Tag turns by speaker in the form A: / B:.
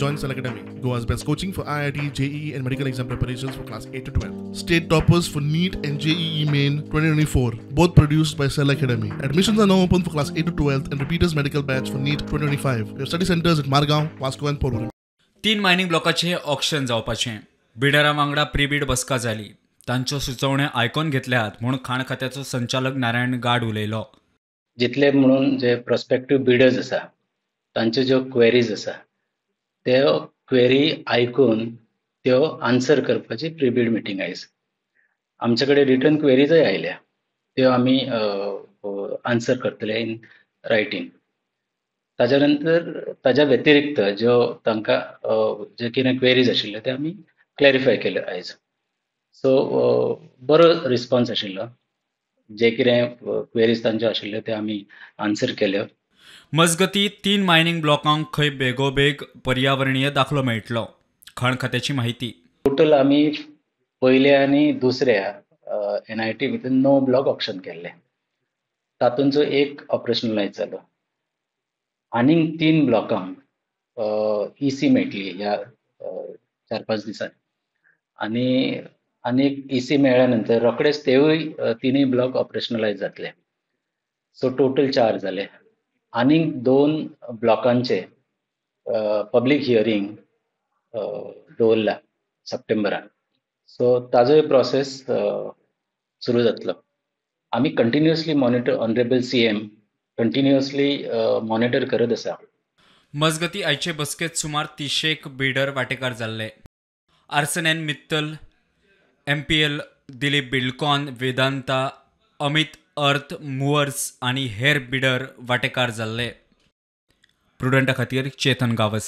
A: Join Cell Academy, Goa's best coaching for IIT, JEE and medical exam preparations for class 8 to 12. State toppers for NEET and JEE Main 2024, both produced by Cell Academy. Admissions are now open for class 8 to 12 and repeaters medical batch for NEET 2025. We have study centers at Margao, Vasco and Porvorim.
B: 3 mining ब्लॉकाचे auction जावपाचें. बिडरा वांगडा prebid बसका जाली. तांच्यो सुचोवण्यो आयकून घेतल्यात म्हूण खाण खात्याचो संचालक नारायण गाड उलयलो.
C: जितले म्हणून जे प्रोस्पेक्टीव बिडर्स आसा तांच्यो ज्यो क्वेरीज आसा त्यो क्वेरी आयकून त्यो आन्सर करपाची प्रीबीड मिटींग आयज. आमचे कडेन रिटर्न क्वेरीजय आयल्या, त्यो आमी आन्सर करतले इन रायटींग. ताज्या नंतर ताज्या व्यतिरिक्त ज्यो तांकां जे कितें क्वेरीज आशिल्ल्यो ते आमी क्लॅरिफाय केल्यो आयज. सो बरो रिस्पॉन्स आशिल्लो, जे कितें क्वेरीज तांच्यो आशिल्ल्यो ते आमी आन्सर केल्यो.
B: मजगती 3 मायनिंग ब्लॉकांक खंय बेगोबेग पर्यावरणीय दाखलो मेळटलो, खण खात्याची माहिती.
C: टोटल आमी पयल्या आनी दुसऱ्या NIT भितर 9 ब्लॉक ऑक्शन केल्ले, तातूंचो एक ऑपरेशनलायज जालो. आनीक 3 ब्लॉकांक EC मेळटली ह्या 4-5 दिसांनी, आनी आनीक EC मेळ्ळ्या नंतर रोखडेच तेवूय 3 ब्लॉक ऑपरेशनलायज जातले. सो टोटल 4 जाले. आनीक 2 ब्लॉकांचे पब्लीक हियरींग दवरला सप्टेंबरान. सो ताजोय प्रोसेस सुरू जातलो. आमी continuously monitor, honourable CM continuously monitor करत आसा.
B: मजगती आयचे बसकेत सुमार 300 बिडर वाटेकार जाल्ले. Larsen and Mittal, MPL, Dilip Buildcon, Vedanta, Amit earth movers आनी हेर बिडर वाटेकार जाल्ले. प्रुडंटा खातीर चेतन गावस.